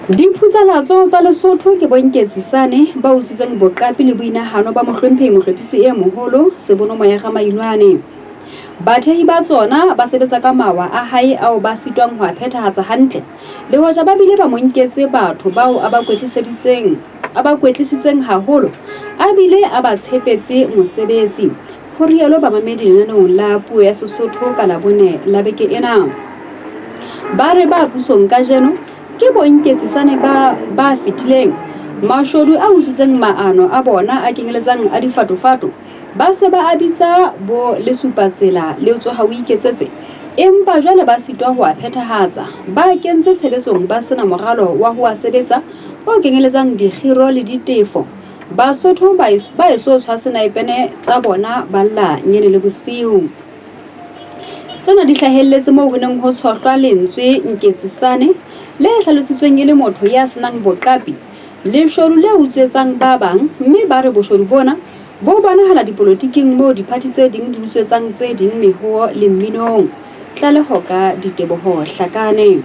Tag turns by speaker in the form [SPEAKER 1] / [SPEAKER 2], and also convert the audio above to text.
[SPEAKER 1] Diphutsalatso tsa Lesotho ke bonketsisane ba utswitseng boqapi le boinahano ba mohlomphehi mohlophisi e moholo Sebono Moyega Mainwane. Bathehi ba tsona ba sebetsa ka mawa a hae ao ba sitwang ho a phethahatsa hantle le hoja ba bile ba mo nketse batho bao a ba kwetliseditseng a ba kwetlisitseng haholo a bile a ba tshepetse mosebetsi, ho rialo bamamedi lenaneong la Puo ya Sesotho ka Labone la beke ena. Ba re ba pusong kajeno Ke bonketsisane ba ba fetileng, mashodu a utswitseng maano a bona a kenyeletsang a difatofato, ba se ba a bitsa bo lesupatsela le tsoha o iketsetse, empa jwale ba sitwa ho a phethahatsa. Ba a kentse tshebetsong ba sena moralo wa ho a sebetsa o kenyeletsang dikgiro le ditefo. Basotho ba eso tshwase naepene tsa bona ba lla nyene le bosiu. Tsena di hlahelletse moo ho neng ho tshohlwa lentswe Nketsisane, le hlalositsweng e le motho ya se nang boqapi, leshodu le utswetsang ba bang mme ba re boshodu bona bo bonahala dipolotiking moo diphathi tse ding di utswetsang tse ding mehoo le mminong. Tlaleho ka Diteboho Hlakane.